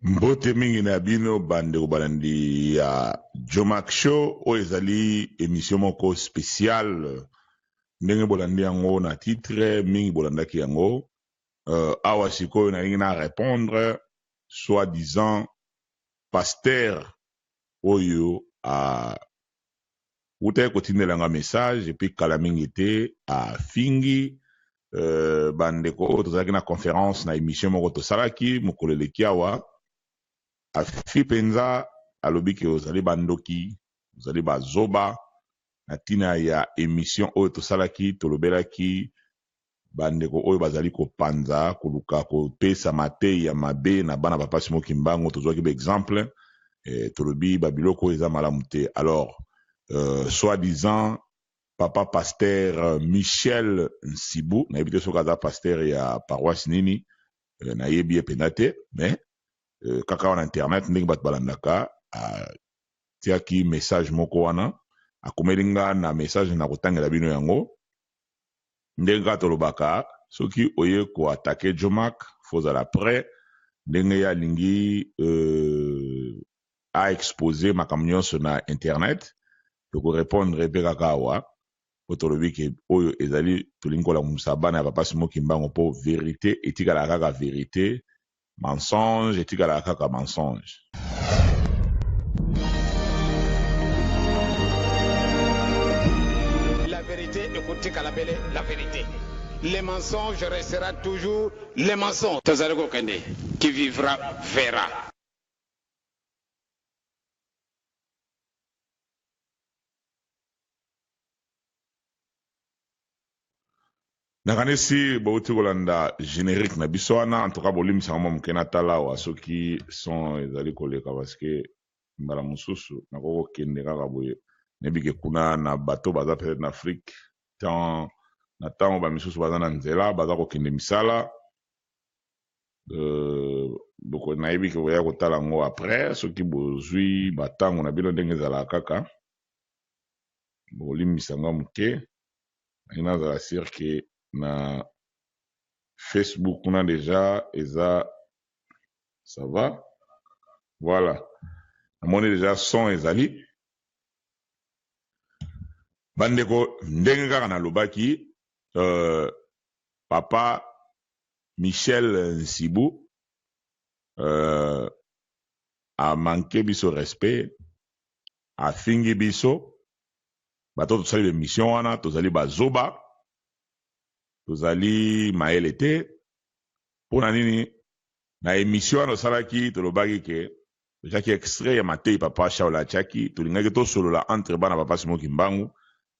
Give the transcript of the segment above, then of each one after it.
Mbote mingi na bino bandeko balandi ya Djomack Show. Oyo ezali émission moko spéciale ndenge bolandi yango na titre, mingi bolandaki yango. Awa sikoyo nalingi na répondre soi-disant pasteur oyo awutaki kotindela nga message et puis kala mingi te afingi bandeko oyo tozalaki na conférence na émission moko tosalaki mokolo eleki awa. Afi mpenza alobi ke ozali bandoki, ozali bazoba na ntina ya émission oyo tosalaki. Tolobelaki bandeko oyo bazali kopanza, koluka kopesa mateyi ya mabe na bana Papa Simon Kimbangu. Tozwaki ba exemple, tolobi babiloko oyo eza malamu te. Alors soi-disant papa pasteur Michel Nsibu, nayebi te soki aza pasteur ya paroisse nini, nayebi ye mpenza te, mais kaka wana internet ndenge bato balandaka, atiaki message moko wana, akomeli nga na message na kotangela bino yango. Ndenge kaka tolobaka, soki oye koattaquer Djomack, faut ozala prêt ndenge ye alingi aexposer makambo nyonso na internet, tokorépondre mpe kaka awa, po tolobi ke oyo ezali tolingi kolamusa bana ya Papa Simon Kimbangu, mpo vérité etikalaka kaka vérité, mensonge etikalaka kaka mensonge. La vérité ekotikala bele la vérité. Le mensonge restera toujours le mensonge. Tozali kokende, qui vivra verra. Nakanisi bauti kolanda générique na biso wana. En tout cas, bolimbisaka mwa moke, natala awa soki son ezali koleka, parce que mbala mosusu nakoki kokende kaka boye, nayebi ke kuna na bato baza peut-être na Afrique temps na ntango, bamisusu baza na nzela, baza kokende misala. Nayebi ke boya kotala yango après soki bozwi batango na bino ndenge ezalaka kaka. Bolimbisanga moke, nangi nazala sûr ke na Facebook kuna déjà eza ça va. Voilà, namoni déjà son ezali. Bandeko, ndenge kaka nalobaki, papa Michel Nsibu amanquer biso respect, afingi biso bato tosali émission wana, tozali bazoba, tozali mayele te. Mpo na nini? Na émission wana tosalaki, tolobaki ke totiaki extrait ya matei papa Shaul atiaki, tolingaki tosolola entre bana Papa Simon Kimbangu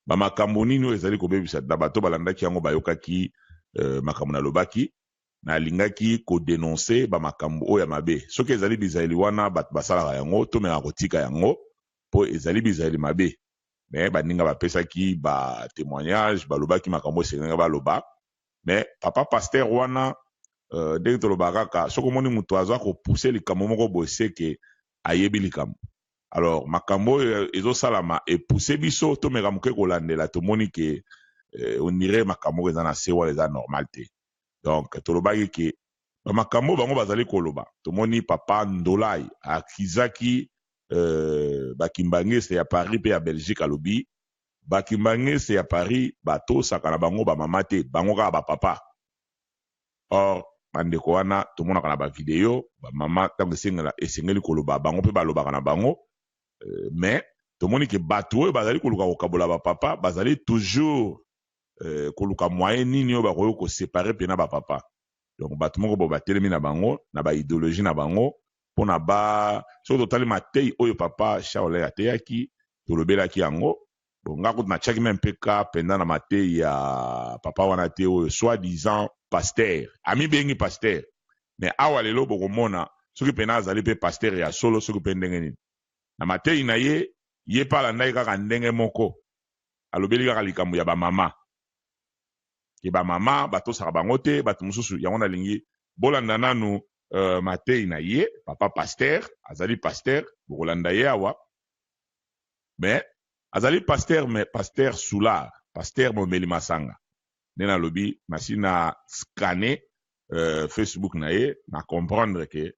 bamakambo nini oyo ezali kobebisa. Na bato balandaki yango bayokaki makambo nalobaki, nalingaki kodénoncer bamakambo oyo ya mabe. Soki ezali bizaleli wana bato basalaka yango, tomekaka kotika yango, mpo ezali bizaleli mabe. Mais baninga bapesaki batémoignage, balobaki makambo esengeli baloba. Mais papa pasteur wana, ndenge tolobaka kaka, soki omoni moto aza kopousser likambo moko boye, seke ayebi likambo. Alors makambo oyo ezosalama epousser biso tomeka moke kolandela, tomoni ke on dirait makambo oyo eza na se wana eza normal te. Donc tolobaki ke bamakambo bango bazali koloba, tomoni papa Ndolai akizaki bakimbangiste ya Paris mpe ya Belgique. Alobi bakimbangiste ya Paris batosaka na bango bamama te, bango kaka bapapa. Or bandeko wana tomonaka na bavideo, bamama ntango esengeli koloba, bango mpe balobaka na bango. Mais tomoni ke bato oyo bazali koluka kokabola bapapa bazali toujours koluka moyen nini oyo bakoki koséparer mpe na bapapa. Donc bato moko bo batelemi na bango na baidéologie na bango mpona ba. Soki totali matei oyo papa Charles ateyaki, tolobelaki yango. Bon, nga kutu natiaki même mpe ka mpenza na matei ya papa wana te, oyo soi disant pasteur, amibengi pasteur. Mais awa lelo bokomona soki mpena azali mpe pasteur ya solo, soki mpe ndenge nini. Na matei na ye, ye mpe alandaki kaka ndenge moko, alobeli kaka likambo ya bamama, ke bamama batosaka bango te, bato mosusu. Yango nalingi bolanda nanu matei na ye. Papa pasteur azali pasteur, bokolanda ye awa. Mais azali pasteur, mais pasteur soûlard, pasteur momeli masanga. Nde nalobi nasi na scanner Facebook na ye, na comprendre ke.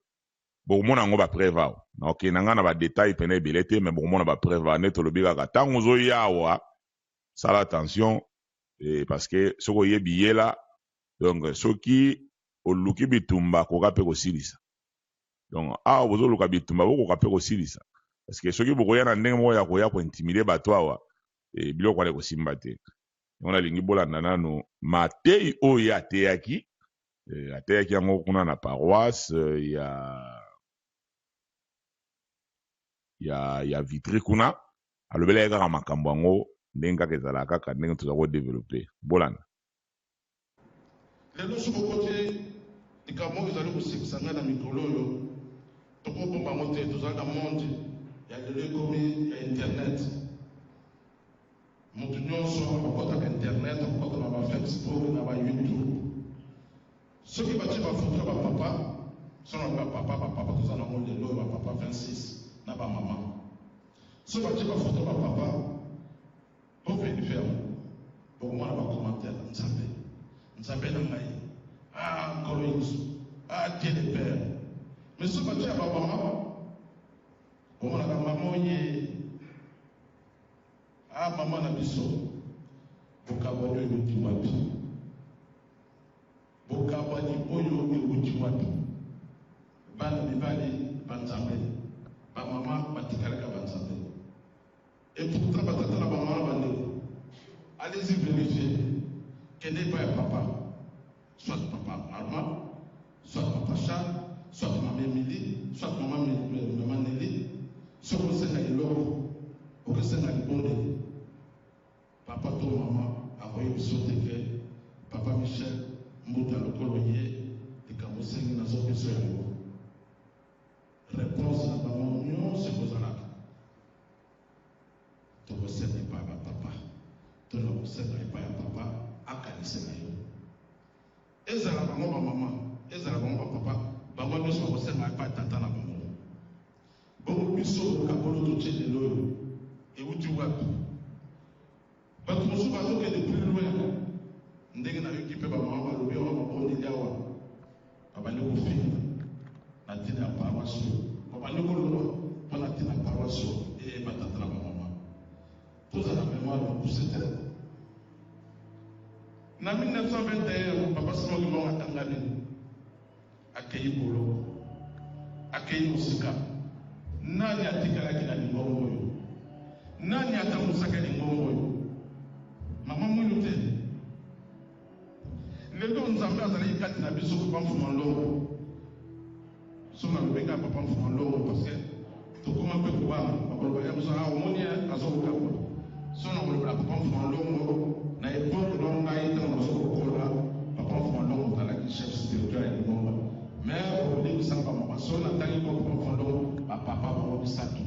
Bokomona yango ba preuve awa. Nakokende na ngai na ba detail pena ebele te, mais bokomona ba preuve awa. Nde tolobi kaka tango ozoya awa, sala attention eh, parce que soki oye biyela, donc soki oluki bitumba koka pe kosilisa. Donc awa bozoluka bitumba bokoka pe kosilisa, parce que soki bokoya na ndenge moko ya koya ko intimider bato awa, eh, biloko wana ekosimba te. Yango nalingi bolanda nanu mateyi oyo ye ateyaki. Eh, ateyaki yango kuna na paroisse eh, ya ya ya Vitry kuna. Alobelaki kaka makambo yango ndenge kaka ezalaka, kaka ndenge toza ko developper. Bolanda. Lelo soki okoti likambo oyo ezali kosekisa ngai na mikolo oyo, tokobomba yango te, tozali na monde ya lelo ekomi ya internet. Moto nyonso akokota na internet, akokota na ba Facebook, na ba YouTube. Soki batie ba photo ya ba papa, soki na ba papa, ba papa toza nango lelo oyo ba papa 26 na ba mama. Soki batie ba photo ya ba papa, bo verifier yango. Bokomona ba commentaire Nzambe, Nzambe na ngai, ah Nkolo Yesu, ah Dieu le Père. Mais soki batie ya ba mama, bomonaka mama oye. Ah maman na biso, bokabwani oyo ewuti wapi? Bokabwani oyo ewuti wapi? Bana mibali ba Nzambe, ba mama batikalaka ba Nzambe. Et pourtant ba tata na ba mama bandeko, allez-y verifier, kende epai ya papa, soit papa Armand, soit papa Charles, soit mama Emilie, soit mama mama Nelly, soki osenga eloko, okosenga libondeli, papa to mama akoyebisa yo te ke papa Michel mbuta lokolo ye likambo osengi nazopesa yango. Reponse na bango nyonso ekozalaka tokosenga epai ya bapapa to nakosenga epai ya papa akanisela yo. Ezala bango ba mama, ezala bango ba papa, bango nionso bakosenga epai ya tata na bango. Bongo biso bokabolo totie lelo oyo ewuti wapi? Bato mosusu bazokende plus loin, ndenge nayoki mpe ba mama balobi awa babondeli awa, babandi kofinga na ntina ya paroisse oyo, babandi koloba mpo na ntina ya paroisse oyo. Ee ba tata na ba mama, tozala memoire mokuse te. Na 1921, Papa Simon Kimbangu akangami, akeyi boloko, akeyi mosika. Nani atikalaki na lingomba oyo? Nani atambusaki lingomba oyo? Mama Mwilu te. Lelo Nzambe azalaki kati na biso, Papa Mfuma Nlongo. Soki nalobi kaka Papa Mfuma Nlongo parce que tokoma mpe kobanga, bakoloba ya biso ah omoni azokokabola. Soki nakolobela Papa Mfuma Nlongo na epoque na ngai ntango nazo kokola, Papa Mfuma Nlongo azalaki chef spirituel ya lingomba. Mais bokolimbisa ba mama, soki natangi ko Papa Mfuma Nlongo, ba papa bango misato.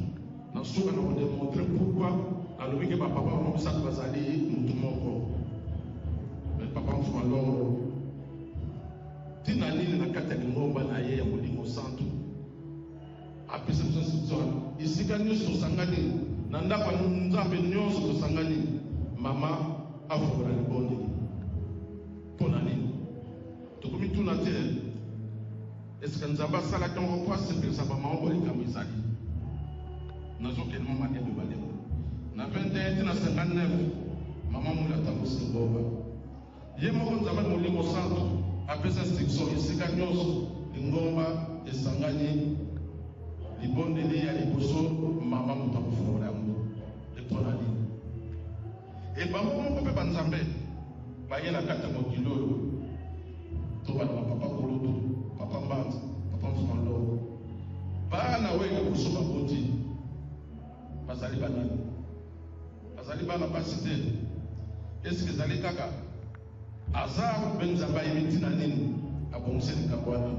Na suka nako demontrer pourquoi nalobi ke ba papa bango misato bazali mutu moko. Mais Papa Mfuma Nlongo Tina nini na kati ya lingomba na ye ya Molimo Santu apesi biso instruction wana? Esika nyonso tosangani, na ndako ya Nzambe nyonso tosangani, mama afongola libondeli. Mpo na nini? Tokomituna te, Eske Nzambe asalaki yango mpo asepelisa bamama mpo likambo ezali? Nazokende mwa malembe malembe. Na 21 ti na 59, mama Mwila atambusi lingomba. Ye moko Nzambe Molimo Santu apesi instruction esika nionso lingomba esangani libondeli ya liboso mama moto akofongola yango et pona nini? Et bango moko pe ba Nzambe baye na kati ya mokili oyo tobanda na papa kulutu, papa Mbanza, papa Mfuma Ndongo bana oyo liboso baboti bazali ba nani? Bazali bana basi te. Est-ce que ezali kaka hasard ou Nzambe ayebi ntina nini abongisi likambo wana?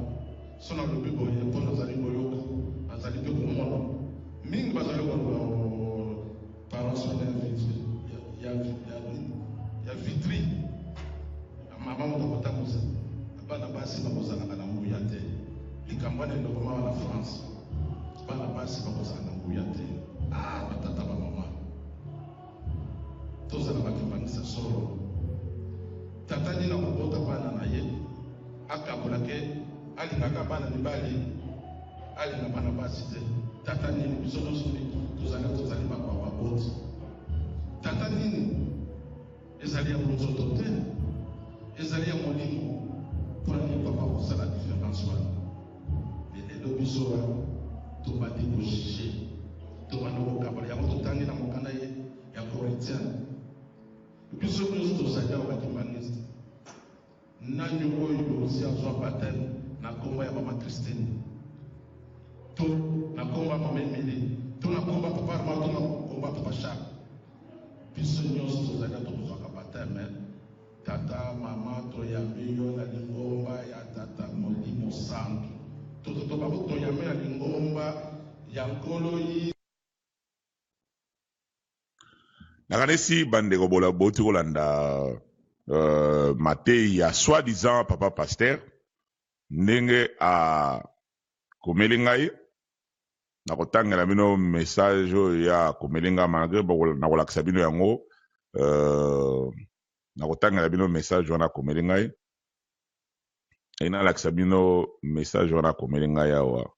So nalobi boye mpo nazali koyoka, nazali mpe komona mingi bazali koloba paroisse wana ya Vitry, ya, ya, ya, ya Vitry, mama moto akotambusa bana basi bakozalaka na nguya te. Likambo wana elobamaka na France. Bana basi bakozala na nguya te. Ah, ba tata ba mama, tozala ba kimbanguiste solo. Tata nini akobota bana na ye akabola ke alingaka bana mibali Alinga bana basi te. Tata nini biso nyonso nde tozali tozali ba baboti. Tata nini ezali ya bonzoto te, ezali ya molimo. Mpona nini papa kosala difference wana? Mais lelo biso tobandi ko juger, tobandi kokabola yango totangi na mokanda ye ya Corinthiens. Biso nyonso tozali awa ba kimbanguiste. Nani oyo osi azwa bapteme na kombo ya mama Christine to na kombo ya mama Emilie to na kombo ya papa Armand to na kombo ya papa Charles? Biso nyonso tozali awa tokozwaka bapteme. Tata, mama, toyambi yo na lingomba ya Tata Molimo Santu. To to bango toyambi na lingomba ya Nkolo Yesu. Nakanisi bandeko bola boti kolanda mateyi ya soi disant papa pasteur ndenge akomeli ngai. Nakotangela bino message oyo ya akomeli ngai malgré nakolakisa bino yango. Nakotangela bino message wana akomeli ngai e nalakisa bino message wana akomeli ngai awa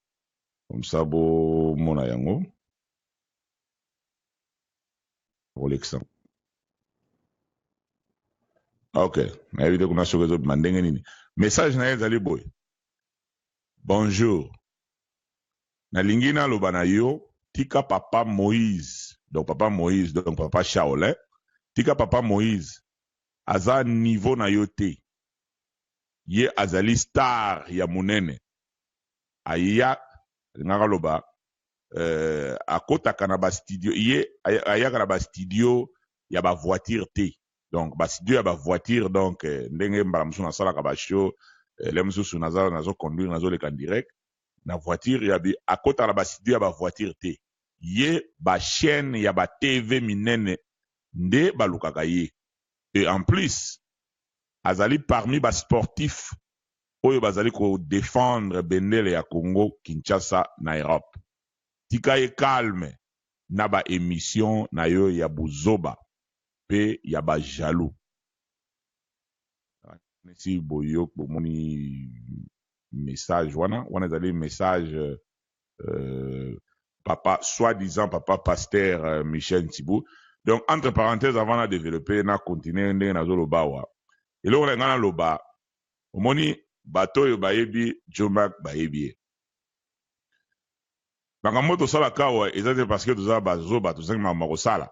comme ça bomona yango. Nakolekisa. Ok, nayebi te kuna soki ezobima ndenge nini. Message na ye ezali boye: bonjour, nalingi naloba na yo, tika papa Moïse, donc papa Moïse, donc papa Shaolin, tika papa Moïse aza niveau na yo te, ye azali star ya monene, aya alingaka aloba akotaka na ba studio, ye ayaka na ba studio ya ba voiture te, donc ba studio ya ba voiture, donc ndenge mbala mosusu nasalaka ba show, le mosusu naza nazo conduire, nazoleka direct na voiture ya bi, akotaka na ba studio ya ba voiture te, ye ba chaîne ya ba TV minene nde balukaka ye, et en plus azali parmi ba sportifs oyo bazali ko defendre bendele ya Congo Kinshasa na Europe. Tika ye calme na ba emissions na yo ya buzoba pe ya ba jaloux. Nakanisi boyok bomoni message wana, wana ezali message papa soit disant papa pasteur Michel Ntibu. Donc entre parenthèses avant na developper na continuer ndenge nazoloba awa, eloko na ngai naloba, omoni bato oyo bayebi Djomack bayebi ye. Makambo oyo tosalaka awa eza te parce que toza bazoba, tozangi makambo ya kosala.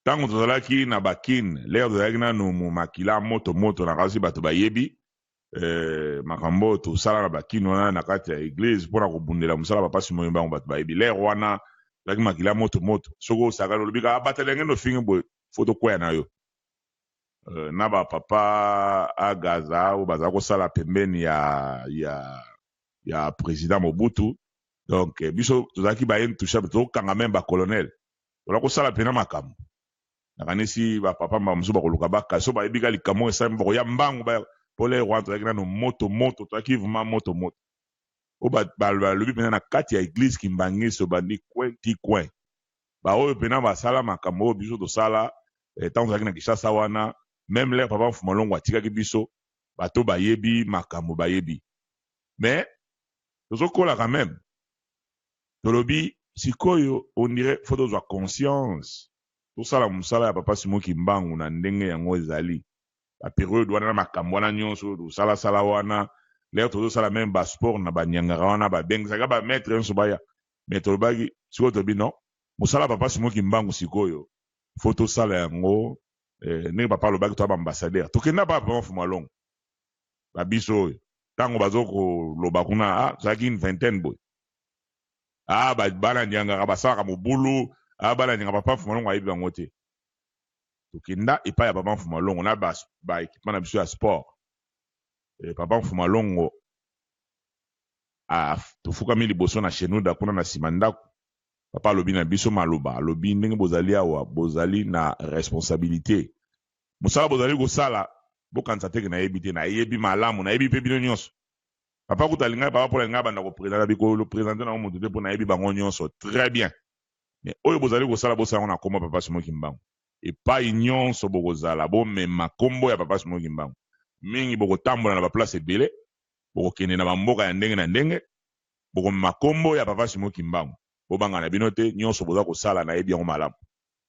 Ntango tozalaki na bakin, lere tozalaki nanu mu makila moto moto, na kasi bato bayebi makambo oyo tosala na bakin wana na kati ya eglise mpona kobundela mosala papa Simon Kimbangu, bato bayebi lere wana tozalaki makila moto moto. Soki osakani olobi kaka batela ngendo ofingi boye, fo tokwea na yo. Na ba papa Agaza oyo bazala kosala pembeni ya président Mobutu. Donc biso tozalaki ba intouchable, tokanga même ba colonel, tola kosala pena makambo. Nakanisi ba papa mba mosusu bakoluka baka so bayebi ka likambo esalemi, bakoya mbangu ba po lere wana tozalaki nano moto moto, tozalaki vraiment moto moto. Oyo balobi mpena na kati ya eglise Kimbanguiste obandi coin ti coin, baoyo mpena basala makambo oyo biso tosala ntango tozalaki na Kinshasa wana, même lere papa Mfuma Longo atikaki biso, bato bayebi makambo bayebi. Mais tozokola quand même, tolobi sikoyo on dirait faut tozwa conscience, tosala mosala ya papa Simon Kimbangu na ndenge yango ezali. Ba periode wana na makambo wana nyonso tosalasala wana, lere tozosala même ba sport na banyangaka wana, babengisaka ba maître nyonso baya, mais tolobaki sikoyo, tolobi non, mosala papa Simon Kimbangu sikoyo faut tosala yango ndenge papa alobaki, toya ba ambassadeur, tokenda pa papa Mfuma Longo babiso oyo ntango bazo koloba kuna, tozalaki une vingtaine boye, bana nyangaka basalaka mobulu, bana nyangaka, papa Mfuma Longo ayebi bango te. Tokenda epai ya papa Mfuma Longo na ba équipement na biso ya sport. Papa Mfuma Longo tofukami liboso na Shenuda kuna na nsima ndako. Papa alobi na biso maloba, alobi ndenge bozali awa, bozali na responsabilité, mosala bozali kosala, bokanisa teke nayebi te, nayebi malamu, nayebi mpe bino nyonso. Papa kuta alingaki, papa mpo alingaki banda koprésenter, bikoprésenter nango moto te mpo nayebi bango nyonso très bien. Mais oyo bozali kosala, bosala yango na kombo papa Simon Kimbangu. Epai nyonso bokozala, bomema kombo ya papa Simon Kimbangu. Mingi bokotambola na baplace ebele, bokokende na bamboka ya ndenge na ndenge. Bokomema kombo ya Papa Simon Kimbangu. Bobanga na bino te, nionso boza kosala nayebi yango malamu.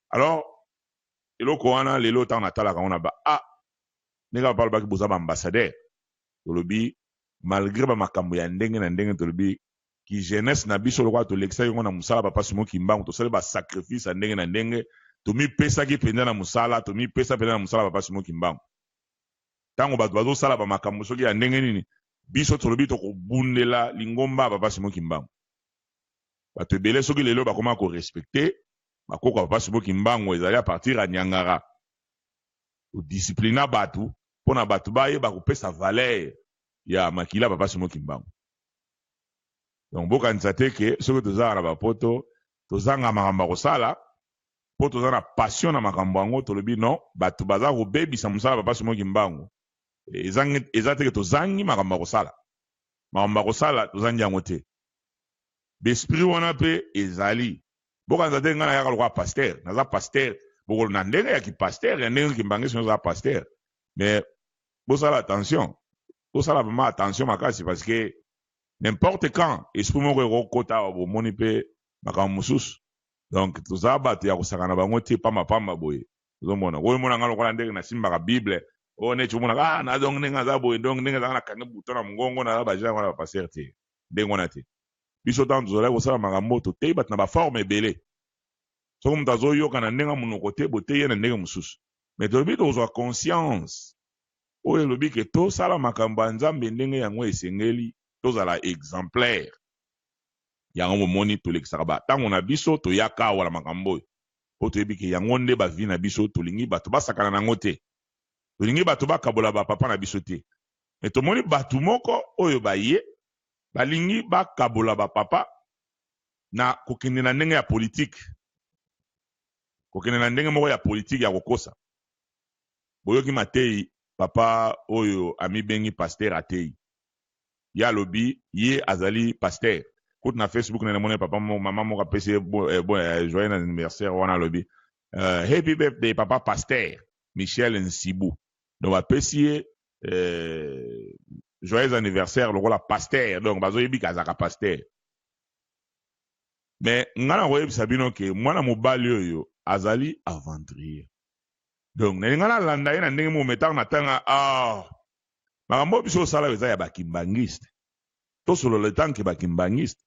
Alors eloko wana lelo tango natalaka yango na ba ah ndenge papa alobaki boza ba ambassadeur, tolobi malgre ba makambo ya ndenge na ndenge tolobi ki jeunesse na biso lokola tolekisaki yango na mosala Papa Simon Kimbangu, tosali ba sacrifice ya ndenge na ndenge, tomipesaki penza na mosala, tomipesa penza na mosala Papa Simon Kimbangu. Tango bato bazosala ba makambo soki ya ndenge nini, biso tolobi tokobundela lingomba ya Papa Simon Kimbangu. Bato ebele soki lelo bakoma ko respecter bakoko ya Papa Simon Kimbangu ezali a partir ya Niangara. To disciplina bato pona bato bayeba kopesa valeur ya makila ya Papa Simon Kimbangu. Donc bokanisa te ke soki tozalaka na ba poto tozanga makambo ya kosala po toza na passion na makambo yango, tolobi non, bato baza kobebisa mosala ya Papa Simon Kimbangu, eza te ke tozangi makambo ya kosala. Makambo ya kosala tozangi yango te. B'esprit wana pe ezali. Bokanisa te ngai nayaka lokola pasteur, naza pasteur bokolo na ndenge ya ki pasteur, ya ndenge kimbanguiste nionso aza pasteur, mais bosala attention, bosala vraiment attention makasi parce que n'importe quand esprit moko ekokota awa bomoni pe makambo mosusu. Donc toza bato ya kosakana bango te pamba pamba boye. Ozomona oyo mona nga lokola ndenge nasimbaka bible oyo neti omonaka ah na donc ndenge aza boye donc ndenge azalaka nakangi bouton na mongongo naza ba genre wana ba pasteur te ndenge wana te. Biso tango tozalaki kosala makambo oyo toteyi bato na ba forme ebele. Soki moto azoyoka na ndenge ya monoko te boteyi ye na ndenge mosusu. Mais tolobi tokozwa conscience oyo elobi ke tosala makambo ya Nzambe ndenge yango esengeli, tozala exemplaire. Yango bomoni tolekisaka ba tango na biso toyaka awa na makambo oyo po toyebi ke yango nde ba vie na biso, tolingi bato basakana na yango te. Tolingi bato bakabola ba papa na biso te. Mais tomoni bato moko oyo baye balingi bakabola ba papa na kokende na ndenge ya politique, kokende na ndenge moko ya politique ya kokosa. Boyoki mateyi papa oyo amibengi pasteur ateyi. Ye alobi ye azali pasteur. Kutu na Facebook na namoni papa moko, mama moko apesi ye bo, eh, bo, eh, joyeux anniversaire wana alobi happy birthday papa pasteur Michel Nsibu. Donc bapesi ye joyeux anniversaire lokola pasteur, donc bazoyebi ke azalaka pasteur. Mais nga nakoyebisa bino ke mwana mobali oyo azali aventurier. Donc nalinga nalanda ye na ndenge moko, mais tango natanga ah makambo oyo biso osala eza ya ba kimbanguiste, tosolola etant que ba kimbanguiste,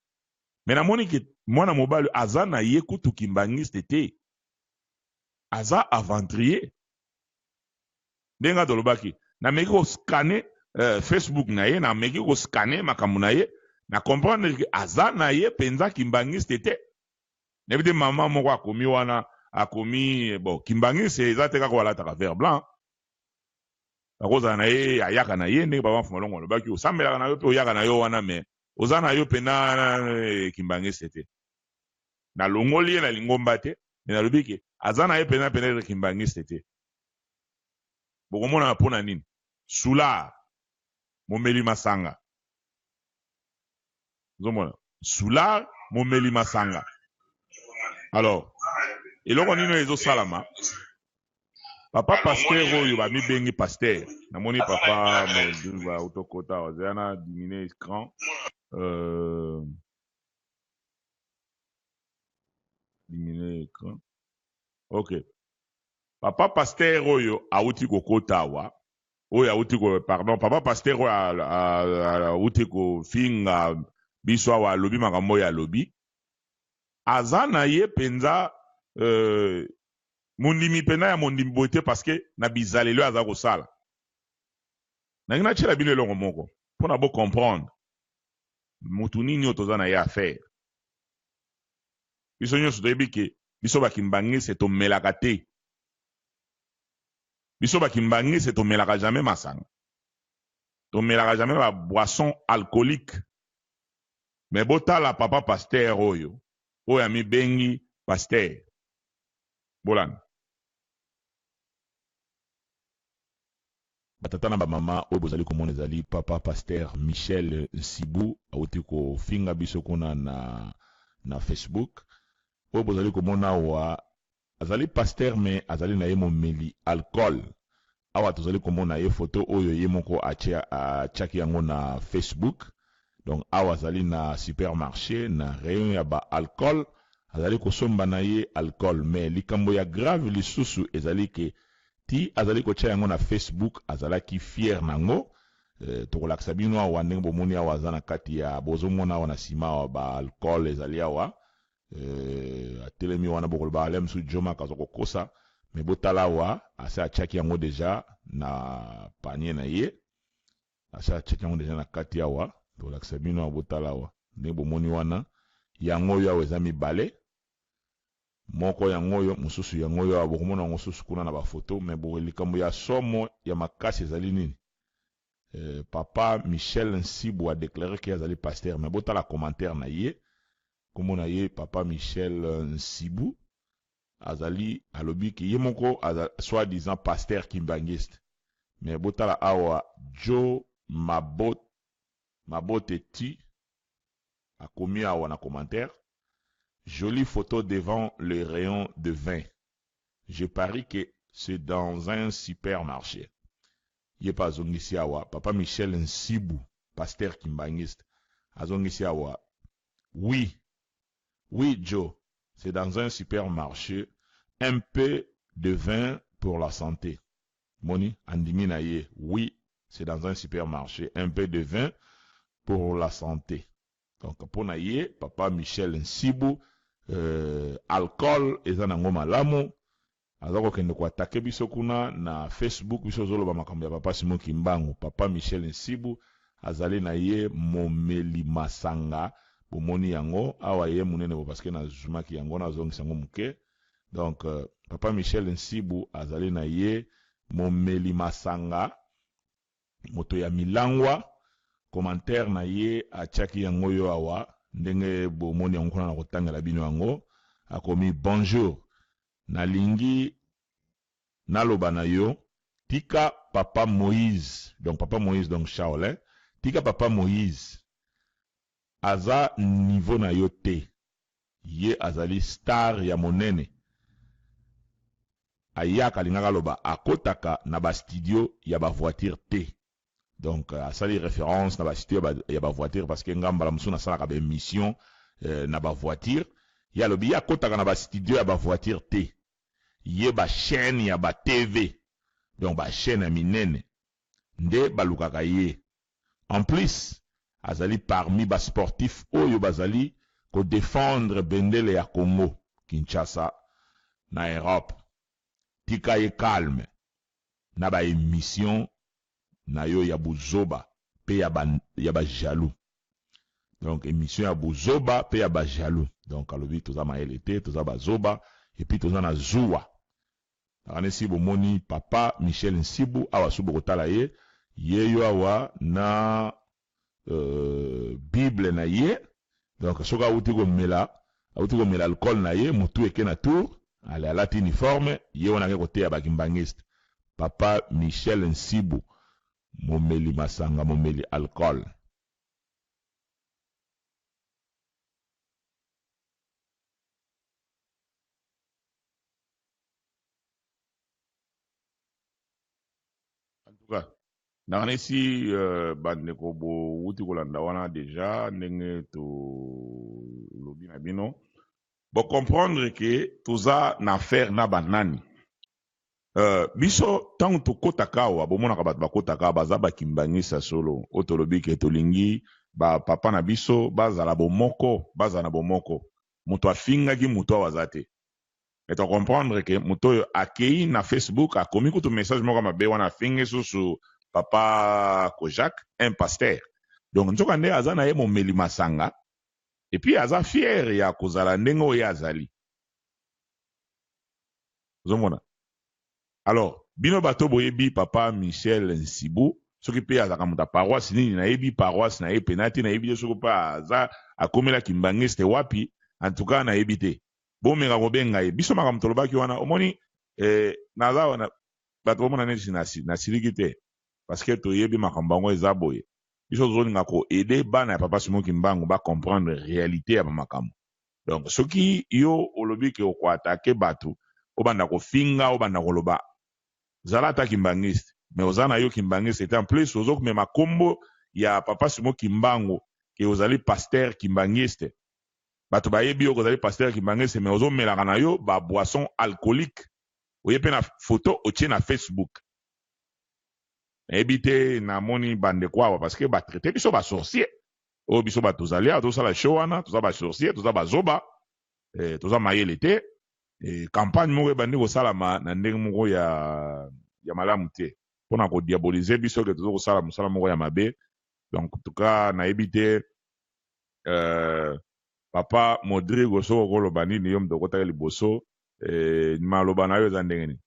mais namoni ke mwana mobali aza na ye kutu kimbanguiste te, aza aventurier. Ndenge nga tolobaki, nameki ko scanner Facebook na ye, nameki ko scanner makambo na ye, na comprendre ke aza na ye penza kimbanguiste te. Nayebi te mama moko akomi wana, akomi bon kimbanguiste eza te kaka oyo alataka vert blanc, akozala na ye ayaka na ye ndenge papa Mfumalongo alobaki, osambelaka na yo pe oyaka na yo wana mais oza na yo pena kimbanguiste te. Nalongoli ye na lingomba te, mais nalobi ke aza na ye pena pena kimbanguiste te. Bokomona pona nini? Soulard, momeli masanga. Ozomona? Soulard, momeli masanga. Alors, eloko nini oyo ezosalama? Papa pasteur oyo bamibengi pasteur, namoni papa Moduba autokota awa, zela na diminuer ecran. Diminuer ecran. Ok. Papa pasteur oyo awuti kokota awa, oyo awuti ko, pardon, papa pasteur oyo awuti kofinga biso awa, alobi makambo oyo alobi, aza na ye penza mondimi penza ya mondimi boye te, parce que na bizaleli oyo aza kosala. Nalingi natiela bino eloko moko pona bo comprendre mutu nini oyo toza na ye affaire. Biso nionso toyebi ke biso ba kimbanguiste tomelaka te. Biso ba kimbanguiste tomelaka jamais masanga. Tomelaka jamais ba boissons alcooliques. Mais botala papa pasteur oyo, oyo amibengi pasteur. Bolanda. Ba tata na ba mama oyo bozali komona ezali papa pasteur Michel Nsibu awuti kofinga biso kuna na na Facebook. Oyo bozali komona awa azali pasteur mais azali na ye momeli alcool. Awa tozali komona ye photo oyo ye moko atia atiaki yango na Facebook. Donc awa azali na supermarché na rayon ya ba alcool, azali kosomba na ye alcool. Mais likambo ya grave lisusu ezali ke ti azali kotia yango na Facebook, azalaki fier nango. Tokolakisa bino awa ndenge bomoni awa aza na kati ya, bozomona awa na nsima awa ba alcool ezali awa. Atelemi wana, bokoloba ale mosusu Jomak aza kokosa, mais botala awa ase atiaki yango deja na panier na ye, ase atiaki yango deja na kati awa. Tolakisa bino awa, botala awa ndenge bomoni wana, yango oyo awa eza mibale, moko yango oyo, mosusu yango oyo awa, bokomona yango susu kuna na bafoto. Mais bo likambo ya somo ya makasi ezali nini? Papa Michel Nsibu a déclaré ke azali pasteur, mais botala commentaire na ye, kombo na ye papa Michel Nsibu, azali alobi ke ye moko soi-disant pasteur kimbanguiste. Mais botala awa Joe Mabote ti akomi awa na commentaire: jolie photo devant le rayon de vin, je parie que c'est dans un supermarché. Ye pe azongisi awa, papa Michel Nsibu, pasteur kimbanguiste, azongisi awa: oui oui Joe, c'est dans un supermarché, un peu de vin pour la santé. Moni andimi na ye, oui, c'est dans un supermarché, un peu de vin pour la santé. Donc mpona ye papa Michel Nsibu, alcool eza nango malamu. Aza kokende koattaquer biso kuna na Facebook, biso ozoloba makambo ya papa Simon Kimbangu. Papa Michel Nsibu azali na ye momeli masanga, bomoni yango awa ye monene bo, parce que nazumaki yango, nazongisa yango moke. Donc papa Michel Nsibu azali na ye momeli masanga, moto ya milangwa. Commentaire na ye atiaki yango oyo awa, ndenge bomoni yango kuna na kotangela bino yango. Akomi: bonjour, nalingi naloba na yo, tika papa Moïse, donc papa Moïse, donc Shaolin, tika papa Moïse, aza niveau na yo te, ye azali star ya monene. Ayaka, alingaka aloba akotaka na bastudio ya bavoiture te. Donc asali référence na bastudio ya bavoiture, parce que nga mbala mosusu nasalaka baémission na bavoiture. Ye alobi ye akotaka na bastudio ya bavoiture te, ye bachaîne ya batv, donc bachaîne ya minene nde balukaka ye. En plus azali parmi basportif oyo bazali kodéfendre bendele ya Congo Kinshasa na Europe. Tika ye calme na baémission na yo ya buzoba mpe ya bajaloux. Donc émission ya buzoba mpe ya bajaloux. Donc alobi toza mayele te, toza bazoba, et puis toza na zuwa. Nakanisi bomoni papa Michel Nsibu awa, so bokotala ye, ye yo awa na bible na ye. Donc soki awuti komela alcool na ye, motu eke na tour ale, alati uniforme, ye wana ake koteya bakimbangiste. Papa Michel Nsibu, momeli masanga, momeli alcool. En tout cas nakanisi bandeko bowuti kolanda wana deja ndenge tolobi na bino, bocomprendre ke toza na affaire na banani. Biso ntango tokɔtaka awa, bomonaka bato bakɔtaka awa baza bakimbangisa solo. Oyo tolobi ke tolingi bapapa na biso bazala bomoko, bazala na bomoko. Moto afingaki moto awa aza te, mais tocomprendre ke moto oyo akei na Facebook, akomi kutu message moko mabe wana, afingi susu papa Kojak, un pasteur. Donc nzoka nde aza na ye momeli masanga, et puis aza fier ya kozala ndenge oyo azali. Ozomona? Alors bino bato boyebi papa Michel Nsibu, soki mpe azalaka moto ya paroisse nini, nayebi paroisse na ye pena te, nayebi te soki mpe aza akomelaki mbangiste wapi, en tout cas nayebi te. Bomeka kobenga ye. Biso makambo tolobaki wana, omoni, naza wana, bato bomona neti nasiliki te, parce que toyebi makambo yango eza boye. Biso tozolinga koaider bana ya papa Simon Kimbangu bacomprendre réalité ya bamakambo. Donc soki yo olobi ke okoattaquer bato, obanda kofinga, obanda koloba, zala ata kimbangiste, mais oza na yo kimbangiste te. En plus ozokomema nkombo ya papa Simon Kimbangu. ke ozali pasteur kimbanguiste. Bato bayebi yo kozali pasteur kimbanguiste, mais ozomelaka na yo ba boisson alcoolique, oye mpe na photo otie na Facebook. Nayebi te, namoni bandeko awa, parce que batraite biso basorcier. Oyo biso bato tozali awa, tosala show wana, toza basorcier, toza bazoba, toza mayele te. Campagne moko ebandi kosalama na ndenge moko ya malamu te mpona kodiaboliser biso ke toza kosala mosala moko ya mabe. Donc en tout cas, nayebi te, papa Modrigo, soki okoloba nini, yo moto okotaki liboso, maloba na yo eza ndenge nini?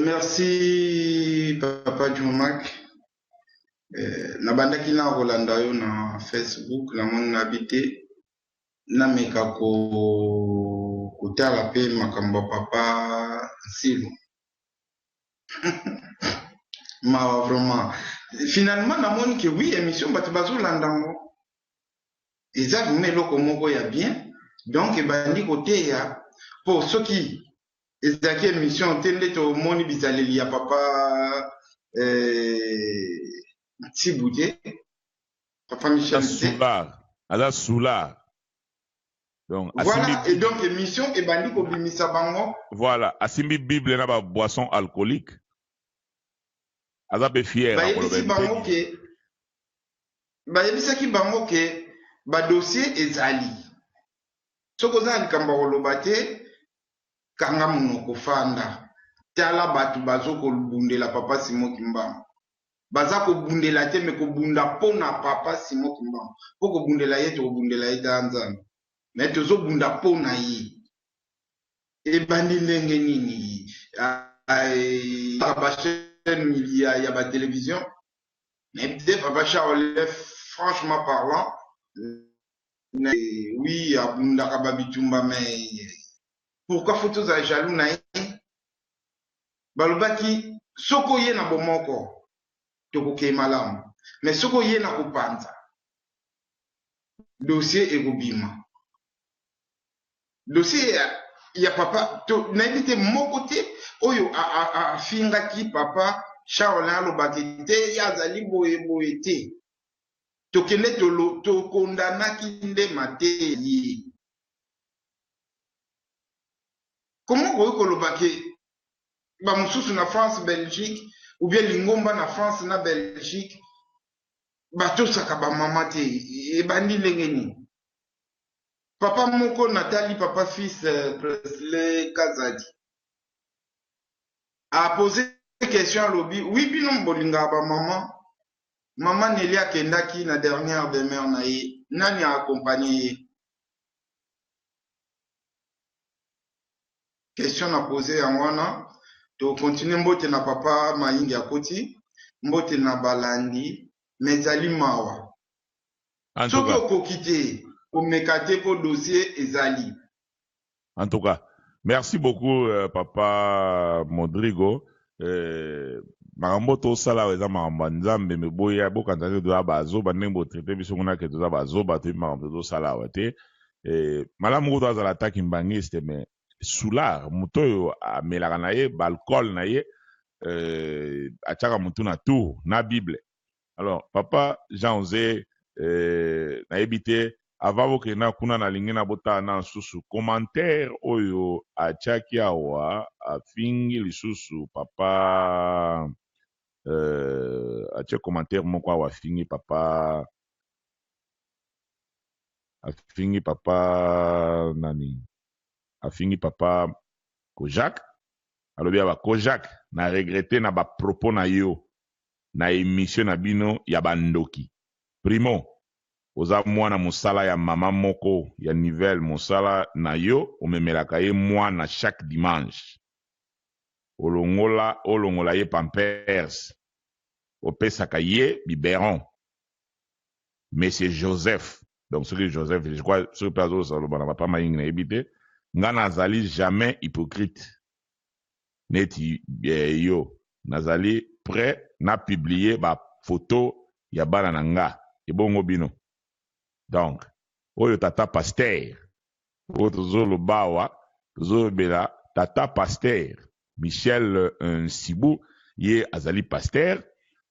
Merci papa Jumac. Nabandaki na kolanda yo na Facebook, namoni nabi te, nameka kotala mpe makambo ya papa Nsilu. Mawa vraiment. Finalement namoni ke oui, émission bato bazolanda yango eza vraiment eloko moko ya bien. Donc ebandi koteya, mpo soki ezalaki émission te nde tomoni bizaleli ya papa Ntibu te, papa Michel te. Soulard, aza soulard, donc voilà. Asimbi Et donc émission ebandi kobimisa bango. Voilà, asimbi Bible na baboisson alcoolique, aza mpe fier. Bayebisi bango ke, bayebisaki bango ke badossier ezali, soki oza na likambo ya koloba te, kanga monoko, fanda, tala bato bazokobundela papa Simon Kimbangu. Baza kobundela te, me kobunda mpo na papa Simon Kimbangu, mpo kobundela ye, tokobundela ye ta Nzambe, me tozobunda mpo na ye. Ebandi ndenge nini? Bachaîne ya batelevizio, nayebi te. Papa Charles, franchement parlant, oui, abundaka babitumba, mais pourquoi faut tozala jaloux na ye? Balobaki soki oye na bomoko, tokokei malamu, mais soki oye na kopanza, dossier ekobima. Dossier ya papa to, nayebi te, moko te oyo afingaki papa Charles, alobaki te ye azali boye boye te. Tokende, tokondanaki nde mateya ye. Komo koki koloba ke bamosusu na France, Belgique, ou bien lingomba na France na Belgique batosaka bamama te? Ebandi ndenge nini? Papa moko natali, papa fils Presley Kazadi, apose question, alobi: "Oui, bino bolingaka bamama. Mama Neli akendaki na dernière demeure na ye, nani aakompagne ye?" Question na pose yango wana. Tokontinue. Mbote na papa Mayingi akoti, mbote na balandi, mais ezali mawa. Soki okoki te, komeka te, mpo dossier ezali. En tout cas, merci beaucoup, papa Modrigo. Makambo tosala awa eza makambo ya Nzambe. Me boya bokanisa te toza bazoba ndenge botraite biso kuna ke toza bazoba. Toyebi makambo tozosala awa te. Malamu kutu azala ata kimbangiste, mais soulard, moto oyo amelaka na ye baalcool na ye, atiaka motu na tour na Bible. Alors papa Jean Oze, nayebi te, avant bokenda kuna, nalingi na botala na lisusu commentaire oyo atiaki awa. Afingi lisusu papa, atie commentaire moko awa, afingi papa, afingi papa nani, afingi papa Kojak. Alobi awa: "Kojak, na regrette na bapropos na yo na émission na bino ya bandoki. Primo, oza mwana mosala ya mama moko ya Nivelle. Mosala na yo, omemelaka ye mwana chaque dimanche, olongola olongola ye pampers, opesaka ye biberon. Monsieur Joseph", donc soki Joseph, je crois, soki mpe azoloba na papa Mayingi, nayebi te. "Nga nazali jamais hypocrite neti yo. Nazali prêt na publier bafoto ya bana na nga. Ebongo bino?" Donc oyo tata pasteur oyo tozoloba awa, tozolobela tata pasteur Michel Nsibu. Ye azali pasteur.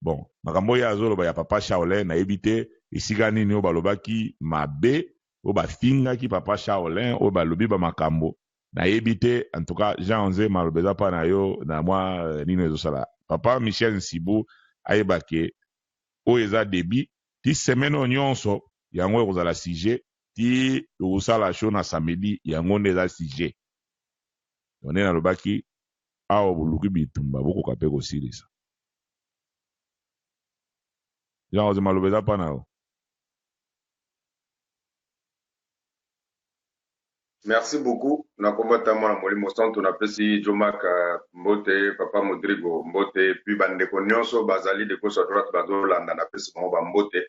Bon, makambo oyo azoloba ya papa Shaolin, nayebi te esika nini oyo balobaki mabe, oyo bafingaki papa Shaolin, oyo balobi ba makambo, nayebi te. En tout cas, Jean Onze, maloba eza pa na yo na mwa nini ezosala. Papa Michel Nsibu ayeba ke oyo eza début, ti semaine oyo nyonso yango ekozala sujet, ti tokosala show na samedi yango nde eza sujet. Donc nde nalobaki awa boluki bitumba bokoka pe kosilisa. Jean Onze, maloba eza pa na yo. Merci beaucoup. Na kombo ta mwana molimo santu napesi Jomak mbote, papa Modrigo mbote, puis bandeko nyonso bazali de gauche à droite bazolanda, napesi bango ba mbote.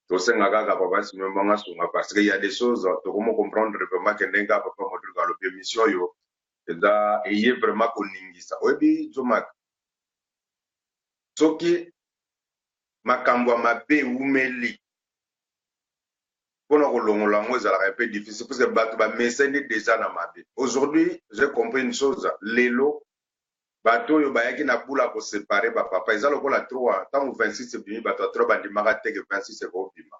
Tosenga kaka papa Simon Mbanga sunga parce que il y a des choses tokomo comprendre vraiment que ndenge papa Modrigo alobi émission oyo eza eye vraiment koningisa. Oyebi Jomak, soki makambo ya mabe ewumeli mpona kolongola yango ezalaka un peu difficile parce que bato bamesani déjà na mabe. Aujourd'hui j'ai compris une chose, lelo bato oyo bayaki na bula kosepare bapapa eza lokola 3 ntango 26 ebimi, bato ya 3 bandimaka te ke 26 ekobima.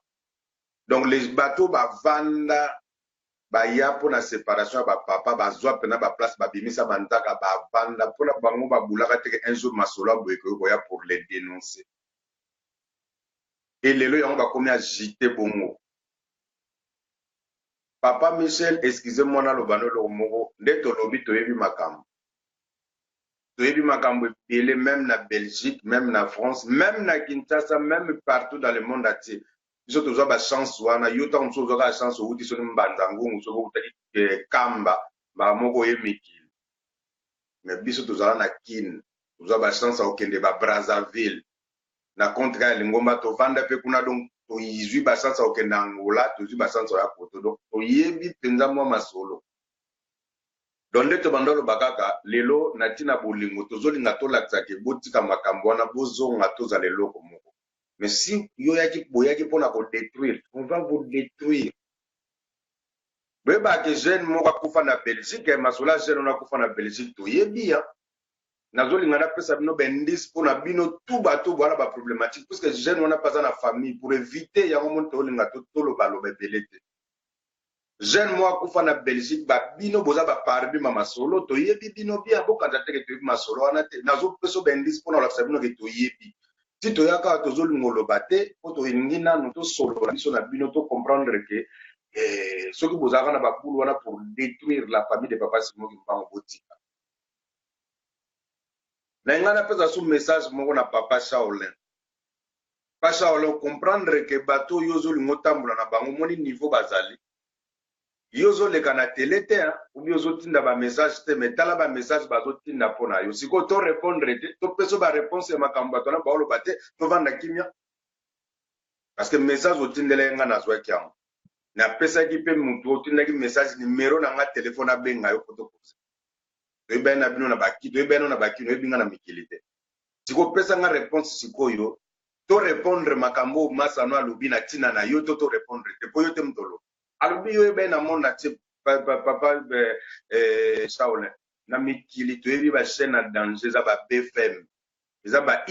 Donc les bato bavanda baya mpona séparation ya bapapa, bazwa mpena baplace, babimisa banzaka, bavanda mpona bango, babulaka te ke un jour masolo ya boye ekoki koya pour les dénoncer. Et lelo yango bakomi agité bongo. Papa Michel, excusez-moi naloba no eloko moko, nde tolobi toyebi makambo. Toyebi makambo ebele, même na Belgique, même na France, même na Kinshasa, même partout dans le monde entier. Biso tozwa ba chance wana, yo ntango mosusu ozwaka chance owuti soki Mbanza Ngungu, soki owutaki Kamba, mbala moko oye mikili. Mais biso tozala na Kin, tozwa ba chance ya kokende ba Brazzaville, na compte kaka ya lingomba tovanda mpe kuna, donc tozwi ba chance ya kokende Angola, tozwi ba chance ya poto, donc toyebi mpenza mwa masolo. Donc nde tobanda oloba kaka lelo na ntina bolingo, tozolinga tolakisa ke botika makambo wana, bozonga tozala eloko moko. Mais si yo yaki boyaki mpona kodétruire, on va vous détruire. Boyebaka ke jeune moko akufa na Belgique, masolo ya jeune wana akufa na Belgique toyebi ya. Nazolinga napesa bino baindice mpona bino tu bato bwana ba problématique, puisque jeune wana mpe aza na famille, pour éviter yango moni tolinga tolobaloba ebele te. Jeune moko akufa na Belgique, babino boza baparmi ma masolo, toyebi bino bien, bokanza te ke toyebi masolo wana te. Nazopesa baindice mpona kolakisa bino ke toyebi. Ti toyaka tozolinga oloba te mpo tolingi nanu tosolola biso na bino, tocomprendre ke soki bozalaka na babulu wana pour détruire la famille de papa Simon Kimbangu, botika. Na ngai napesa su message moko na papa Shaolin. Papa Shaolin, comprendre ke bato oyo ozolinga otambola na bango, omoni niveau bazali. Yo ozoleka na télé te, ou ozotinda ba message te, mais tala ba message bazotinda mpo na yo. Sikoyo to répondre te, topesa ba réponse ya makambo bato wana baoloba te, tovanda kimia. Parce que message otindela ye, nga nazwaki yango. Napesaki mpe motu otindaki message numéro na nga telefone abenga yo po tokosa. Toyebani na bino na baki, toyebani na baki, oyebi nga na mikili te. Sikoyo pesa nga réponse sikoyo, to répondre makambo oyo Masano alobi na ntina na yo, to to répondre te, po yo te moto olobi. Alobi yo oyebani na monde entier, papa Shaolin. Na mikili toyebi ba chaîne ya danger eza ba BFM, eza ba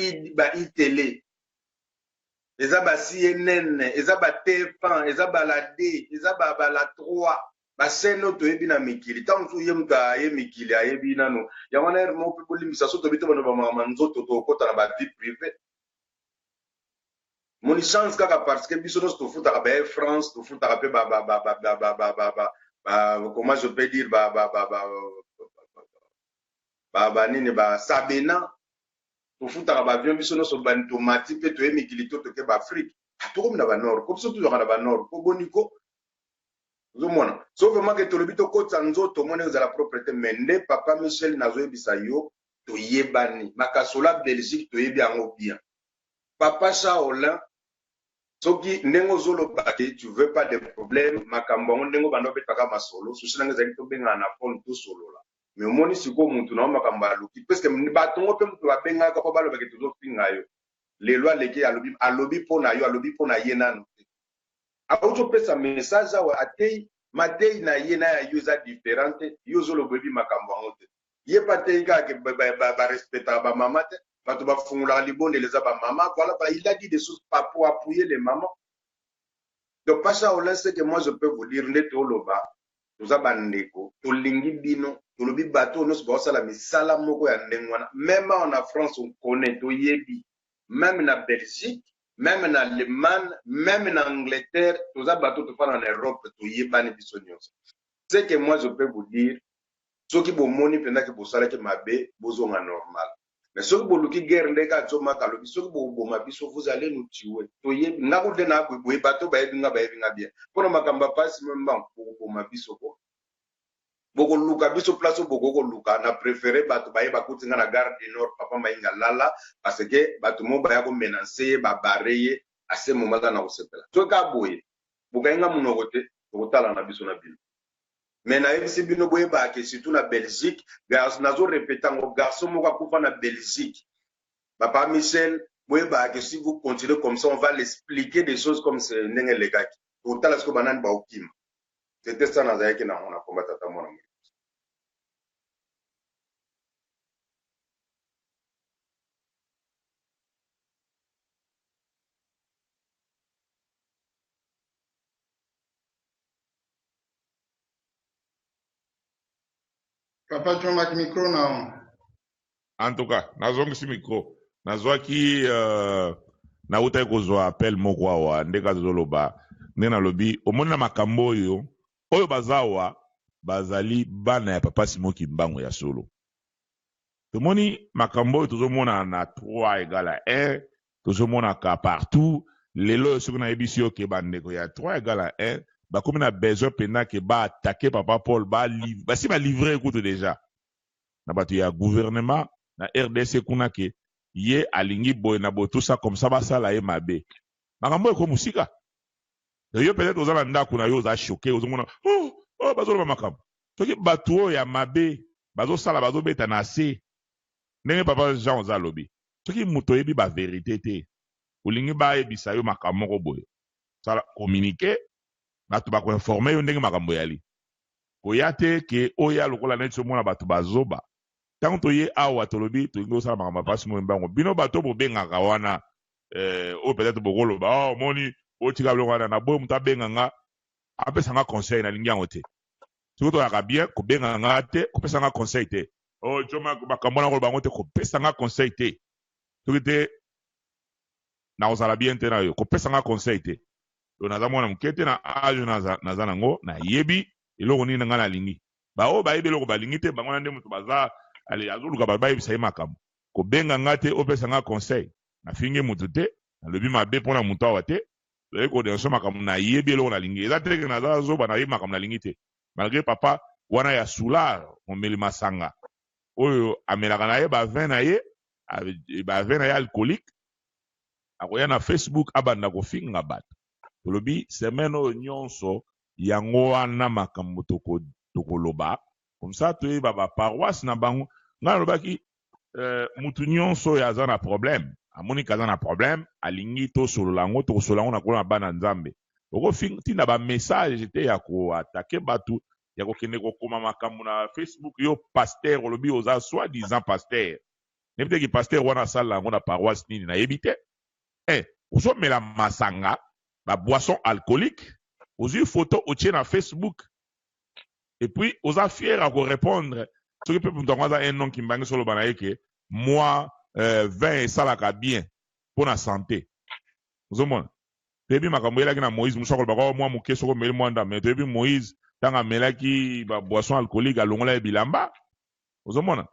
iTélé, eza ba CNN, eza ba TF1, eza ba la D, eza ba la 3. Ba chaîne oyo toyebi na mikili. Ntango mosusu ye moto aye mikili ayebi nano yango wana. Ere moko mpe bolimbisa so toyebi te, bano bamaka nzoto, tokokɔta na ba vie privée. Moni chance kaka parce que biso nyonso tofutaka ba Air France, tofutaka mpe ba, comment je peux dire, ba nini, ba Sabena, tofutaka baavion biso nyonso. Bani tomati mpe toye mikili to toke baAfrique, tokomi na banord ko biso tozwaka na banord ko boni ko ozomona. So vraiment ke tolobi tokotisa nzoto, omoni ezala propre te. Mais nde papa Michel, nazoyebisa yo, toyebani makasola Belgique, toyebi yango bien. Papa Shaolin, soki ndenge ozoloba ke tu veux pas de problème, makambo yango ndenge obanda obetaka masolo, susi nanga ezalaki tobengana na phone, tosolola. Mais omoni sikoyo mutu na yo makambo aluki, puisque bato ngo mpe moto babengaka mpo balobake tozofinga yo. Lelo aleki alobi, alobi mpo na yo, alobi mpo na ye nanu te. Auti opesa message awa, atei matei na ye na ya yo eza différent te. Yo ozoloba oyebi makambo yango te, ye mpe atei kaka ke barespectaka bamama te. Bato bafungolaka libondeli eza ba mama. Voilà, voilà, il a dit des choses pas pour appuyer les mamans. Donc Pacha Olin, ce que moi je peux vous dire, nde toloba, toza bandeko, tolingi bino, tolobi bato oyo nyonso baosala misala moko ya ndenge wana. Meme awa na France, on connaît, toyebi. Meme na Belgique, meme na Allemagne, meme na Angleterre, toza bato tofanda na Europe, toyebani biso nyonso. Ce que moi je peux vous dire, soki bomoni mpenza ke bosalaki mabe, bozonga normal. Mais soki boluki guerre nde kaka Djo-Maka alobi soki bokoboma biso vous allez nous tuer. Toyebi nga kutu nde na boye boye bato bayebi nga bayebi nga bien. Pona makambo ya pasi meme mbangu bokoboma biso ko. Bokoluka biso place oyo bokoki koluka na prefere bato baye bakuti nga na gare du nord papa Mayinga lala parce que bato moko baya ko menacer ye ba barrer ye à ce moment là nakosepela. Soki kaka boye bokangi nga munoko te tokotala na biso na bino. Mais nayebisi bino boyebaka ke surtout na Belgique, nazo repeter yango, garçon moko akufa na Belgique. Papa Michel, boyebaka ke si vous continuez comme ça, on va l'expliquer des choses comme c'est ndenge elekaki. Totala sikoyo banani baokima. C'était ça nazalaki na yango na komba tata mwana molimo. Papa John micro na En tout cas, nazongisi micro. Nazwaki nautaki kozwa appel moko awa ndenge azoloba ndenge nalobi omoni na makambo oyo oyo baza awa bazali bana ya papa Simon Kimbangu ya solo. Tomoni makambo oyo tozomona na 3 égale à 1 tozomonaka partout lelo oyo soki nayebisi yo ke bandeko ya 3 égale à 1 bakomi na besoin mpenza ke baattaquer papa Paul basi balivre kutu déjà na bato ya gouvernement na RDC kuna ke ye alingi boye na boye tout ça comme ça basala ye mabe makambo oyo ekomi mosika. Yo peut-être oza na ndako na yo oza choqué ozomona oh, oh, bazoloba makambo soki bato oyo ya mabe bazosala bazobeta na se ndenge papa Jean oza alobi soki moto oyebi ba vérité te olingi bayebisa yo makambo moko boye sala communiqué bato bakoinforme yo ndenge makambo yali koya te ke oya lokola neti omona bato bazoba ntango toye awa tolobi tolingi osala makambo ya pasi moyo mbango bino bato bobengaka wana oyo peut-être bokoloba oh omoni botika biloko wana na boye moto abenga nga apesa nga conseil nalingi yango te soki toyaka bien kobenga nga te kopesa nga conseil te oh joma makambo wana koloba yango te kopesa nga conseil te soki te nakozala bien te na yo kopesa nga conseil te donc naza mwana moke te na age naza nango nayebi eloko nini na nga nalingi baoyo bayebi eloko balingi te bango na nde moto baza azoluka bato bayebisa ye makambo kobenga nga te opesa nga conseil nafingi moto te nalobi mabe mpona moto awa te tozali kodenonse makambo nayebi eloko nalingi eza te ke naza zoba nayebi makambo nalingi te malgré papa wana ya soulard momeli masanga oyo amelaka na ye bavin na ye bavin na ye alcoolique akoya na Facebook abanda kofinga bato tolobi semaine oyo nyonso yango wana makambo tokoloba comme ça toyeba baparoisse na bango ngai nalobaki mutu nyonso oyo aza na problème amoni kaza na problème alingi tosolola yango tokosolola yango na kolona bana nzambe okotinda bamessage te ya koattaquer bato ya kokende kokoma makambo na Facebook yo pasteur olobi oza soi disant pasteur nayebi te ki pasteur wana asala yango na paroisse nini nayebi te ozomela masanga ba boisson alcoolique ozwi photo otie na Facebook et puis oza fier ya korépondre soki mpe moto yango aza un non kimbangi so oloba na ye ke moi vin esalaka bien mpo na santé ozomona toyebi makambo eyelaki na Moïse mosu akolobaka o mwa moke soki omeli mwa ndambo mais toyebi Moïse ntango amelaki baboisson alcoolique alongola ye bilamba ozomona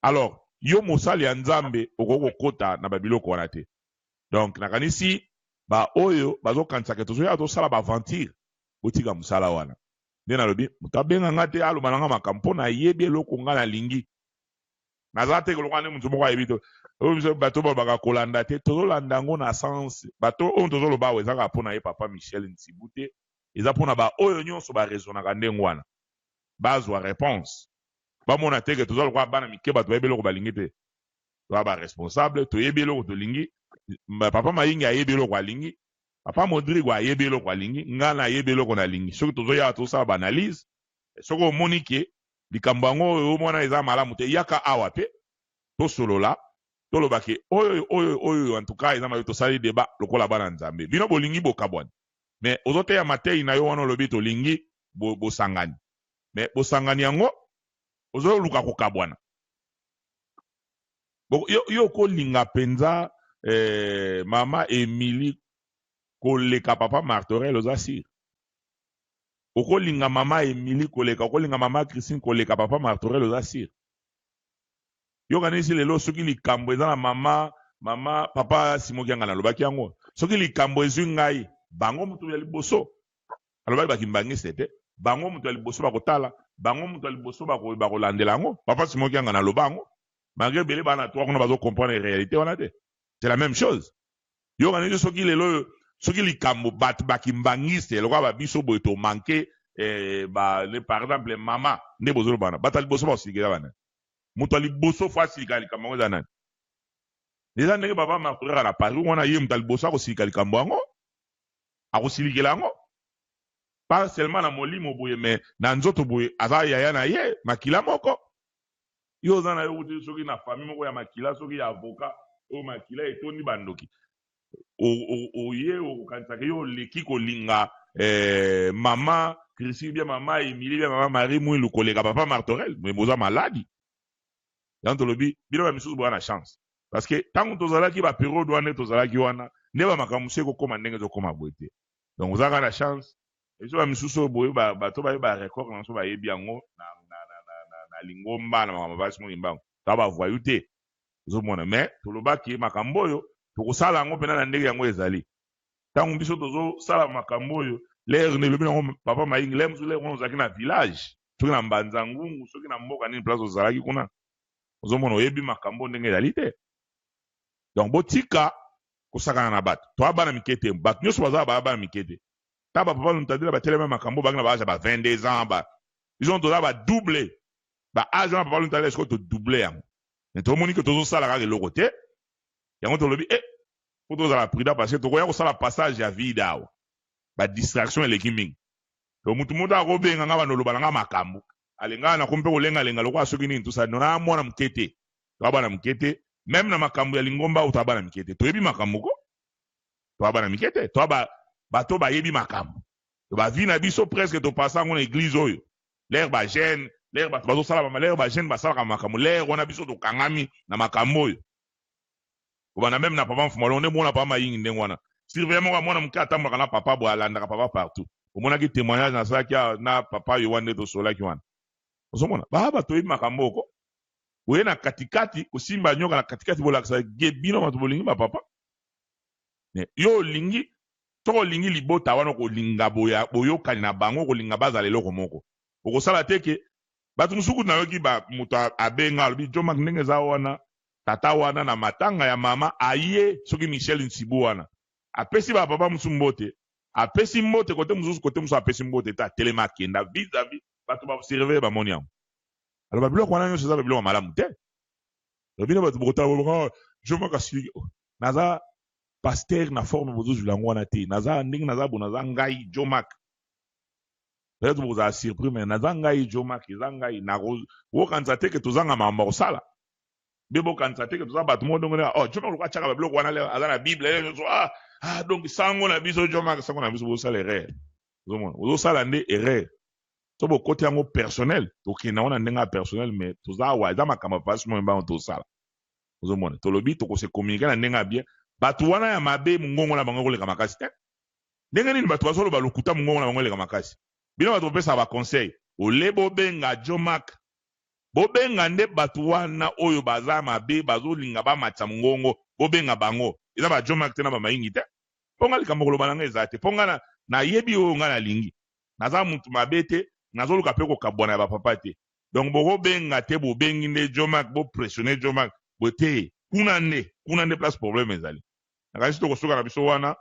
alors yo mosali ya nzambe okoki kokota na babiloko wana te donc nakanisi baoyo bazokanisaka tozoya tosala baaventure botika mosala wana nde nalobi moto abenga nga te aloba na nga makambo mpo nayebi eloko nga nalingi naza te koloka nde moto moko ayebi te oyo biso bato balobaka kolanda te tozolanda yango na sens bato oyo tozoloba awa eza kaka mpo na ye papa Michel Ntsibu te eza mpona baoyo nyonso baraisonnaka ndenge wana bazwa réponse bamona te ke toza lokola bana mike bato bayebi eloko balingi te toza baresponsable toyebi eloko tolingi papa Mayingi ayebi eloko alingi papa Modrigo ayebi eloko alingi nga nayebi eloko nalingi soki tozoyaka tozosala baanalyse soki omoni ke likambo yango oyo omona eza malamu te yaka awa mpe tosolola. Toloba ke oyo oyo oyo en tout cas eza mabe, tosali debat lokola bana Nzambe. Bino bolingi bokabwani, mais ozoteya mateyi na yo wana, olobi tolingi bosangani, mais bosangani yango ozoluka kokabwana. Yo, yo okolinga mpenza mama Emilie koleka papa Martorel? Oza sûr okolinga mama Emilie koleka, okolinga mama Christine koleka papa Martorel? Oza sûr? Yokanisi lelo soki likambo eza na mama papa Simoki yanga, nalobaki yango, soki likambo ezwi ngai, bango moto ya liboso, alobaki bakimbangiste te, bango moto ya liboso bakotala, bango moto ya liboso bakolandela yango. Papa Simoki yanga, naloba yango malgré ebele bana toa kuna bazocomprendre réalité wana te. C'est la même chose. Yokanisi soki lelo oyo, soki likambo bato bakimbangiste lokola babiso boye tomanke par exemple mama nde bozoloba wana, bato ya liboso bakosilika bana. Moto ya liboso fo asilika likambo yango eza nani? Eza ndenge papa Martorel na Paris wana. Ye moto ya liboso akosilika likambo yango, akosilikela yango pas seulement na molimo boye, mais na nzoto boye. Aza yaya na ye, makila moko. Yo oza na yo kuti soki na famille moko ya makila, soki ya avocat oyo makila etondi bandoki, oye okokanisaka yo oleki kolinga mama Christine, bien mama Emilie, bien mama Marie Mwilu koleka papa Martorel? Mais boza maladi. Yango tolobi, bino bamisusu boza na chance, parce que ntango tozalaki baperiode wana nde tozalaki wana nde bamakambo mosusu ekokóma ndenge ezokóma boye te. Donc ozalaka na chance. Biso bamisusu oyo boye, bato baye barecord na biso, bayebi yango na lingomba na makambo basi moki mbango, toa bavoyu te, ozomona. Mais tolobaki makambo oyo tokosala yango mpena na ndenge yango ezali. Ntango biso tozosala makambo oyo, l'heure na elobi nango papa Mayingi, l'heure mosusu, l'heure wana ozalaki na village, soki na Mbanza Ngungu, soki na mboka nini, place ozalaki kuna, ozomona, oyebi makambo ndenge ezali te. Donc botika kosakana na bato. Toa bana mike te, bato nyonso baza baya bana mike te. Ta bapapa Luntadila batelema makambo bangi na baage ya ba 22 ans, ba biso toza ba double ba age wana. Papa Luntadila, sikoyo todouble yango, mais tomoni ke tozosala kaka eloko te. Yango tolobi po tozala prudent, parce que tokoya kosala passage ya vide awa, badistraction eleki mingi. To mutu moto akobenga nga, bando oloba na nga makambo alenga nakomi mpe kolengalenga lokola soki nini tosala. No, na mwana moke te, toa bana moke te. Même na makambo ya lingomba oyo, toa bana mike te, toyebi makambo ko. Toa bana mike te, toa bato bayebi makambo. Bavie na biso presque topasa yango na église oyo. L'heure bajeune, l'heure bato bazosala bama, l'heure bajeune basalaka makambo, l'heure wana biso tokangami na makambo oyo. Kobanda même na papa Mfumalo nde mona papa Mayingi ndenge wana, surveillant moko ya mwana moke atambolaka na papa boye, alandaka papa partout. Omonaki témoignage nasalaki na papa yo wana nde tosolaki wana. Ozomona baa bato oyebi makambo oko oye na katikati kosimba nyoka na katikati, bolakisa ge bino bato bolingi bapapa. Yo olingi, soki olingi libota wana, okolinga boyokani na bango, okolinga bazala eloko moko. Okosala te ke bato mosusu kutu nayoki moto abenga, alobi: "Jomak, ndenge eza wana, tata wana na matanga ya mama aye, soki Michel Nsibu wana, apesi bapapa mosusu mbote, apesi mbote kote mosusu, kote mosusu apesi mbote te, atelema akenda vis-à-vis bato basurveille, bamoni yango." Aloba biloko wana nyonso eza babiloko ya malamu te. Bino bato bokotala, boloka Jomak asiliki. Naza pasteur na forme bozozwila yango wana te. Naza ndenge naza bo, naza ngai Jomak. Peut-être bokozala surpris, mais naza ngai Jomak, eza ngai. Bokanisa te ke tozanga makambo ya kosala mpe bokanisa te ke toza bato moko ndongo. Oh, Jomak lokola atiaka babiloko wana, aza na Bible nyonso. Ah, donc sango na biso Jomak, sango na biso, bozosala erreur. Ozomona, ozosala nde erreur. So bokoti yango personnel, tokende yango na ndenge ya personnel, mais toza awa, eza makambo ya pasi moyo mbango tosala. Ozomona, tolobi tokose communiquer na ndenge ya bien. Bato wana ya mabe, mongongo na bango ekoleka makasi te. Ndenge nini bato bazoloba lokuta, mongongo na bango eleka makasi? Bino bato bopesaka baconseil, ole bobenga Jomak, bobenga nde bato wana oyo baza mabe, bazolinga bamatisa mongongo, bobenga bango. Eza bajomak te na bamayingi te. Mpo nga likambo koloba na nga eza te, mpo nga nayebi oyo nga nalingi. Naza mutu mabe te, nazoluka mpe kokabwana ya bapapa te. Donc bokobenga te, bobengi nde Jomak, bopressionne Jomak boye te. Kuna nde, kuna nde place problème ezali. Nakanisi tokosuka na biso wana.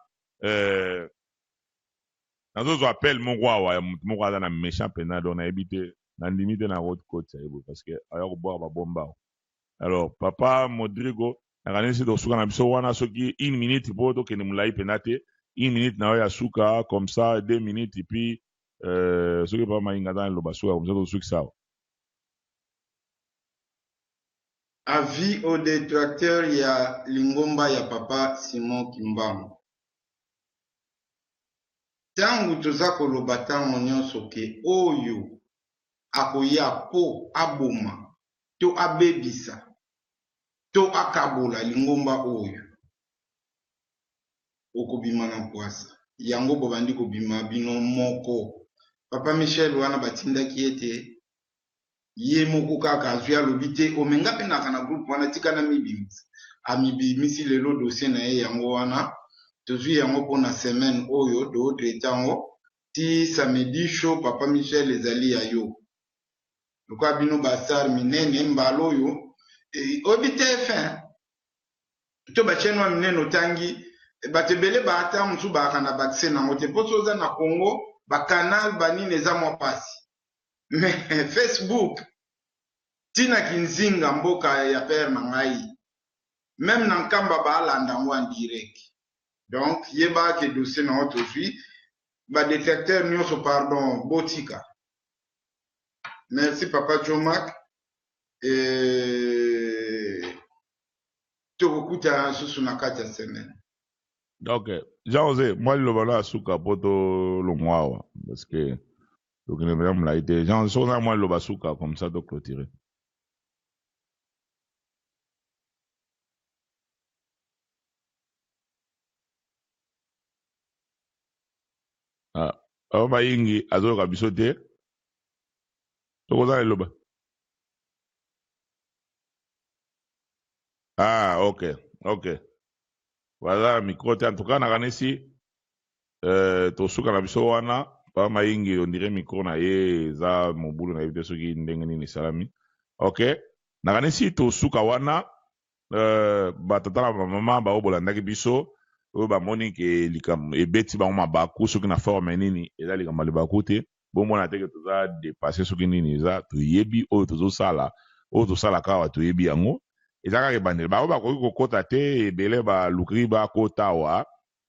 Nazozwa appel moko awa ya motu moko aza na méchant mpenza, donc nayebi te, nandimi te na kotisa ye boye, parce que aya kobwaka babomba awa. Alors papa Modrigo, nakanisi tokosuka na biso wana. Soki une minute, mpo tokende molai mpenza te, une minute na yo ya suka, comme ça 2 minutes, puis soki papa Mayinga aza na liloba suka, comme ça tosukisa awa. Avis aux detracteurs ya lingomba ya papa Simon Kimbangu. Tango toza koloba tango nionso ke oyo akoya po aboma to abebisa to akabola lingomba oyo, okobima na mpwasa. Yango bobandi kobima bino moko. Papa Michel wana batindaki ye te, ye moko kaka azwi alobi te o mais nga pe naka na groupe wana tika na mibimisa. Amibimisi lelo dossier na ye yango wana tozwi yango pona semaine oyo to traite yango ti samedi show papa Michel ezali ya yo. Lokola bino ba star minene mbala oyo oyebi TF1 to ba chaine wana minene otangi bato ebele ba ata mosusu baaka na ba accès nango te mpo soki oza na Congo ba canal ba nini eza mwa pasi mais Facebook tina kinzinga mboka ya père na ngai meme na Nkamba baalanda yango en direct donc yeba ke dossier na yo tozwi ba detracteurs nyonso pardon botika. Merci papa Djomack et tokokutana lisusu na kati ya semaine. Ok Jean Jose mwa liloba na ya suka po tolongwa awa parce que tokende mpenza molai te. Jean Jose soki oza na mwa liloba suka comme ça to clôturer. Ah, Papa Mayingi azoyoka biso te. Soki oza na liloba. Ah, ok, ok. Baza na micro te. En tout cas, nakanisi euh, tosuka na biso wana. Papa Mayingi, on dirait micro na ye eza mobulu nayebi te soki ndenge nini esalami. Ok, nakanisi tosuka wana. Euh, ba tata na ba mama baoyo bolandaki biso oyo bamoni ke likambo ebeti bango mabaku soki na forme nini eza likambo ya libaku te bomona te ke toza depasse soki nini eza toyebi oyo tozosala oyo tosalaka awa toyebi yango eza kaka ebandeli baoyo bakoki kokota te ebele baluki bakota awa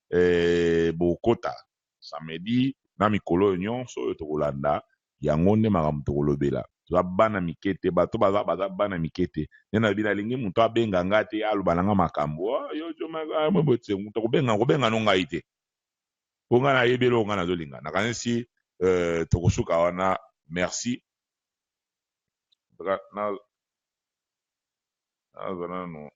eh, bokota Samedi na mikolo oyo nionso oyo tokolanda yango nde makambo tokolobela. Toza bana mike te, bato baza baza bana mike te. Nde nalobi nalingi moto abenga nga te aloba na nga makambo ah, yo jo ah, moto akobenga kobenga no ngai te po ngai nayebi eloko ngai nazolinga. Nakanisi euh, tokosuka wana. Merci. Nazwa nanu.